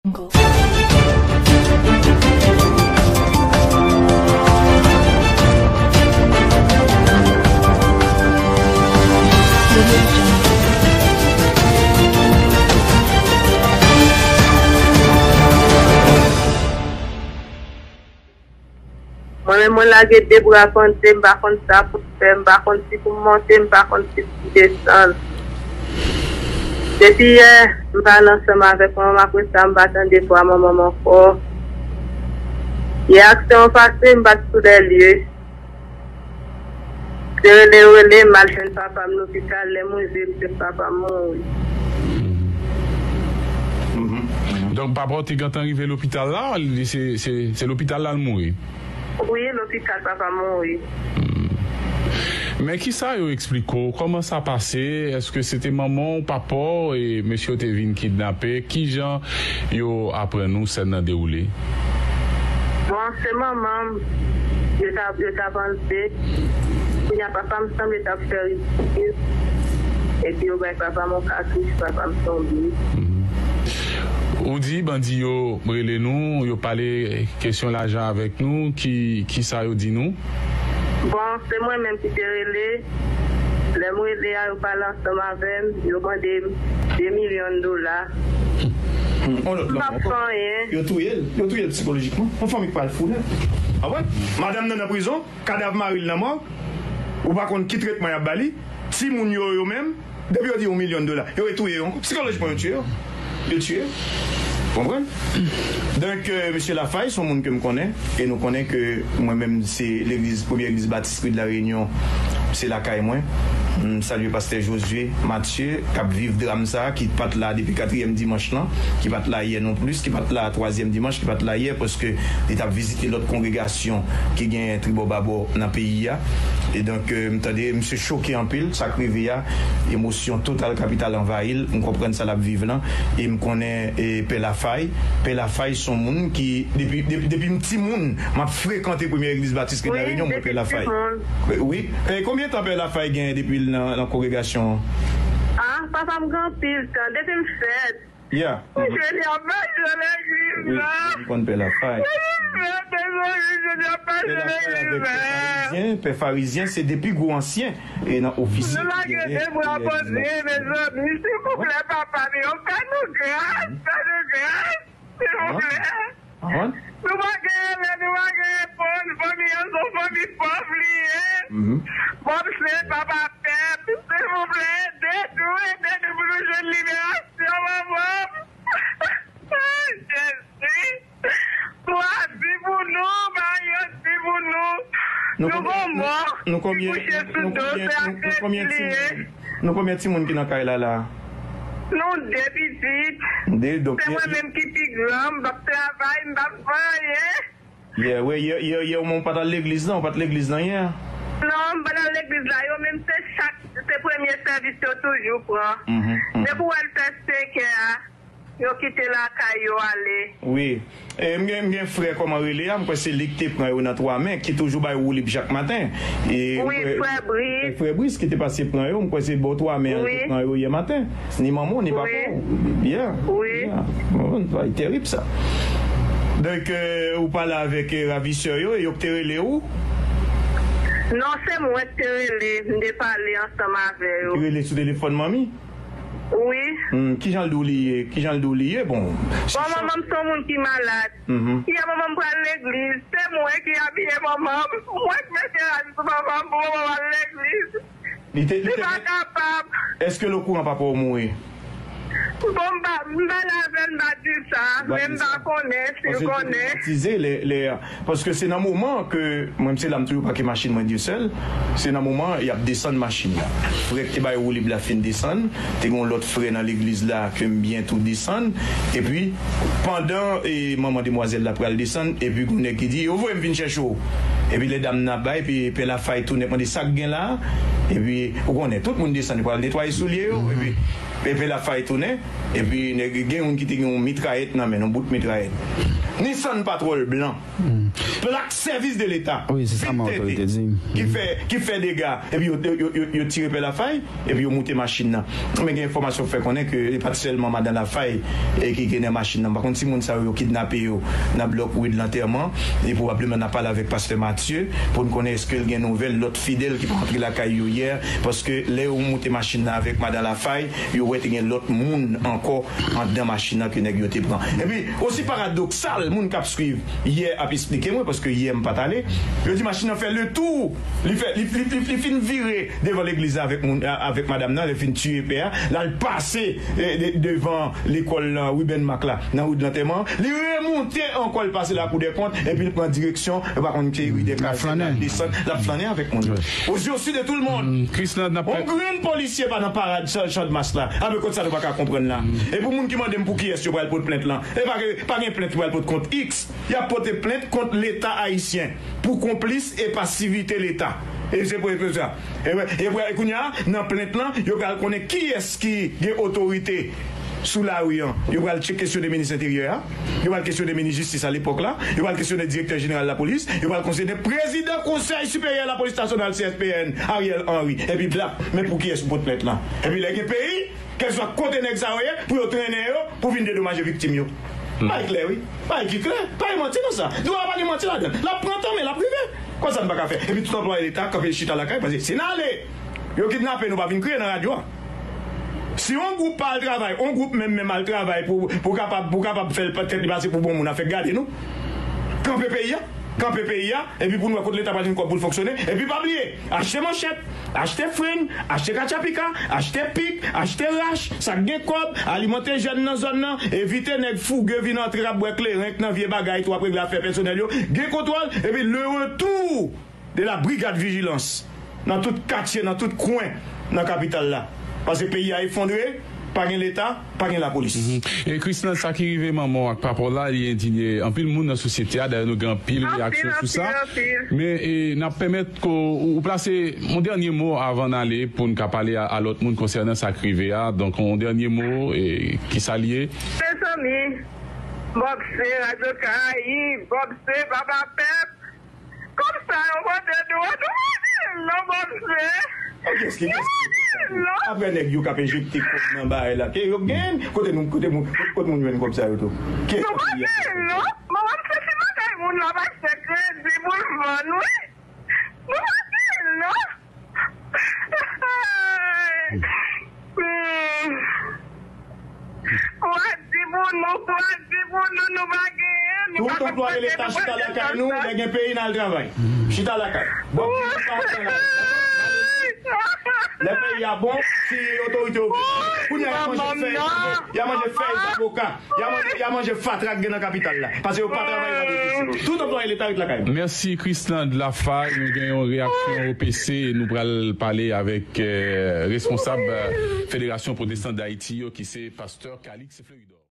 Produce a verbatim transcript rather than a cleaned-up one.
Jungle. Mwen menm, mwen lage de bra pante, m pa konn sa pou m fè, m pa konn si pou m monte, m pa konn si pou m desann. Depi yè, m pale ansanm avèk manman m, apre sa, m pa tande vwa manman m ankò. Yè aksyon an pase, m pa t sou lè lye. Se rele yo rele m, m al jwenn papa m lopital, lè m rive, m jwenn papa m mouri. Mhm. Donk, papa w te gentan rive lopital la, li se, se, se lopital la l mouri? Wi, lopital papa m mouri. Men kisa yo eksplike w? Kòman sa pase? Èske se te manman w, papa w, e mesye yo te vin kidnape? Kijan yo aprann ou sèn nan dewoule? Bon, se manman m, yo t ap, yo t ap anlve. Kounye a, papa m sanble t ap fè ridikil. Epi yo bay papa m yon katouch, papa m tonbe. Ou di bandi yo rele nou, yo pale kesyon lajan avèk nou, ki, ki sa yo di nou? Bon, se mwen menm ki te rele. Lè m rele a, yo pale ansanm avè m, yo mande m de milyon dola. Hmm, on lòt M nòm pa ankò. fè anyen. Yo touye l, yo touye l sikolojikman. On fanmi k pral fou nèt. Konprann? Madanm nan nan prizon, kadav mari l nan mòg, ou pa konn ki tretman y ap ba li, timoun yo, yo menm, depi yo di yon milyon dola, yo retouye yo ankò. Sikolojikman, yo tiye yo. Yo tiye yo. Konprann? Donk, euh, mesye Lafaille, se yon moun ke m konnen, e nou konnen ke mwen menm, se legliz, premye legliz batis Kri de la Reyinyon, se lakay mwen. M salye pastè Josué Mathieu, k ap viv dram sa, ki pa t la depi katriyèm dimanch lan, ki pa t la yè non plis, ki pa t la twazyèm dimanch, ki pa t la yè, paske li t ap vizite lòt kongregasyon ki gen tribò babò nan peyi a. E donk, euh, m tande, misye choke anpil, sa k rive a, emosyon total kapital anvayi l, m konprann sa l ap viv lan, e m konnen, e, Pè Lafaille, Pè Lafaille se yon moun ki, depi, depi, depi m timoun, m ap frekante premye legliz batis Kri de la Reyinyon, mwen Pè Lafaille. Wi. E konbyen tan Pè Lafaille genyen depi l nan, nan kongregasyon an? Ah, papa m gen anpil tan, depi m fèt. Yeah. Jodi a, pa jwe legliz la. M konn Pè Lafaille. Jodi a, pa jwe legliz la. Pè Farizyen, Pè Farizyen, se de pi gwo ansyen e nan ofisye. Nou lage de bra pante, mezanmi, silvouplè, papa m yo, fè nou gras, fè nou gras, silvouplè. Nou pa gen rele, nou pa gen reponn, fanmi an se yon fanmi pòv li ye. Bob se papa pèp, silvouplè, ede nou, ede nou pou nou jwenn liberasyon manman m. Jezi, pou a di pou nou, ba yo di pou nou. Nou gon mò ki kouche sou do, se ak timoun li ye. Nou konbyen timoun ki nan kay la la? Nou de pitit. De, donk. Se mwen menm ki pi gran, m p ap travay, m p ap fè anyen. Yeah, wi, yè, yè, yè, ou pa t al legliz nan, ou pa t legliz nan yè? Non, m pa t al legliz la, yo menm se chak, se premye sèvis yo toujou pran. Depi w wè l fè senk è a, yo kite lakay yo ale. Wi. E, m gen, m gen frè, kòman rele a, m kwè se li ki te pran yo nan twa men, ki toujou bay woulib chak maten. E, m Wi, kwè- frè Bris. Frè Bris ki te pase pran yo, m kwè se bò twa men an li te pran yo yè maten. Ni manman w, ni papa w. Yeah. Wi. Yeah. Bon, bagay terib sa. Donk, euh, ou pale avèk, euh, ravisè yo, e yo ki te rele ou? Non, se mwen ki te rele, m te pale ansanm avè yo. Ki rele sou telefòn manmi? Wi. Hmm, kijan l di w li ye? Kijan l di w li ye? Bon. Bon, manman m se yon moun ki malad. Yè manman m pral legliz, se mwen ki abiye manman m. Mwen k mete rad sou manman m pou manman m al legliz. Li te, li Li te pa gen, kapab. Èske l okouran papa w mouri? Bon, m pa, m pale avè l, m pa di sa. Men m pa konnen si l konnen. Paske l te twomatizé lè, lè, paske se nan moman ke, mwen, se la m toujou pake machin mwen Dieuseul, se nan moman y ap desann machin nan. Frè k te bay woulib la fin desann, te gen yon lòt frè nan legliz la ke m byen tou desann, epi pandan, e, manman demwazèl la pral desann, epi gon nèg ki di, "Yo voye m vin chèche w." Epi lè dam nan ap bay, epi Pè Lafay tounen ap mande sa k gen la, epi ou konnen, tout moun desann, yo pral netwaye soulye yo, epi Pepe Lafay tounen, epi nèg gen youn ki te gen yon mitrayèt nan men, yon bout mitrayèt. Nissan Patrol blan. Plak sèvis de leta. Wi, se sa m wè otorite di. Ki fè, ki fè dega. Epi yo, yo, yo, yo tire Pè Lafay, epi yo moute machin nan. Men gen enfòmasyon fè konnen ke e pa t sèlman madan Lafay e ki gen nan machin nan. Pa konn si moun sa yo, yo kidnape yo nan blòk Wood Lantèman. E pwobableman n ap pale avèk pastè Matye pou n konnen èske l gen nouvèl lòt fidèl ki pa antre lakay yo yè. Paske lè yo moute machin nan avèk madan Lafay, yo wè te gen lòt moun ankò anndan machin nan ke nèg yo te pran. Epi, osi paradoksal, moun k ap swiv yè ap esplike mwen, paske yè m pa t ale, yo di machin nan fè letou, li fè, li, li, li, li fin vire devan legliz la avèk moun, a- avèk madanm nan, li fin tiye pè a, l al pase, e, de- devan lekòl nan Ruben Mack la, nan wout lantèman, li remonte ankò, li pase lakou dè kont, epi li pran direksyon, yo pa konn ki ri dè kay, l ap desann, l ap flannen avèk moun yo. Aux yeux de tout le monde. Yon grenn polisye pa nan parad chan- chan de mas la. Anben, kot sa nou pa ka konprann la. E pou moun ki mande m pou kiyès yo pral pot plent lan, e pa, ke- pa gen plent ki pral pot kont X. Y ap pote plent kont Leta ayisyen pou konplis e pasivite Leta. E se pou, e pou sa. E, e, e kounye a, nan plent lan, yo pral konnen kiyès ki gen otorite sou lari an. Yo pral tcheke kesyon de minis enteryè a. Yo pral kesyone minis jistis alepòk la. Yo pral kesyone direktè jeneral lapolis. Yo pral kesyone prezidan Konsèy Siperyè Lapolis Nasyonal, C S P N, Ariel Henry. Epi blap, men pou kiyès ou pot plent lan. Epi lè gen peyi, kèlswa kote nèg sa yo ye, pou yo trennen yo, pou vin dedomaje viktim yo. Bagay klè, wi. Bagay ki klè. Pa gen manti nan sa. Dwa pa gen manti ladan l. L ap pran tan, men l ap rive. Konsa n pa ka fè. Epi tout anplwaye Leta kanpe chita lakay, paske si n ale, yo kidnape nou, pa vin kriye nan radyo a. Si yon gwoup pa al travay, yon gwoup menm menm al travay pou, pou kapab, pou kapab fè l pa tèt li pase pou bon moun, afè gade nou. Kanpe peyi a, kanpe peyi a, epi pou n wè kote Leta pral jwenn kòb pou l fonksyone. Epi pa bliye, achte manchèt, achte frenn, achte katchapika, achte pik, achte rach, sa k gen kòb, alimante jèn nan zòn nan, evite nèg fouge vin antre k ap bwè kleren k nan vye bagay tou ap regle afè pèsonèl yo, gen kontwòl, epi le retour de la brigade vigilance nan tout katye, nan tout kwen nan kapital la. Paske peyi a efondre, pa gen Leta, pa gen lapolis. E Krislan, sa ki rive manman w ak papa w la, li endinye anpil moun nan sosyete a. Dayè, nou gen anpil reyaksyon sou sa. Men e, n ap pèmèt ke w plase yon dènye mo avan n ale pou n ka pale a, a lòt moun konsènan sa k rive a. Donk, yon dènye mo, e, ki sa l ye? Mezanmi, Bòb se Radyo Karayib, Bòb se Papa Pèp. Kòb sa yo pote dwòg, nou pa di l non, Bòb se. Yo pa di l non. Apre nèg yo k ap enjekte kòb nan bagay la, ke yo gen, kote nou, kote moun, kote moun jwenn kòb sa yo tou? Nou pa di l non. Manman m se ti bagay moun la pa achte kredi pou l vann, wi. Nou pa di l non. Kwa di pou nou, kwa di pou nou, nou pa genyen, nou pa konn kote nou pral jwenn kòb sa. Tout anplwaye Leta chita lakay nou, lè gen peyi n al travay. Chita lakay. Bòb pa antre nan lari. Lè peyi a bon, si otorite yo vle. Kounye a y ap manje fèy, y ap manje fèy zaboka, y ap manje, y ap manje fatra k gen nan kapital la. Paske yo pa travay, yo pa travay. Tout anplwaye Leta ret lakay nou. Mèsi Krislan Lafay, nou gen yon reyaksyon O P C, nou pral pale avèk eh, responsab eh, Federasyon Pwotestan Dayiti yo ki se pastè Calix Fleuridor.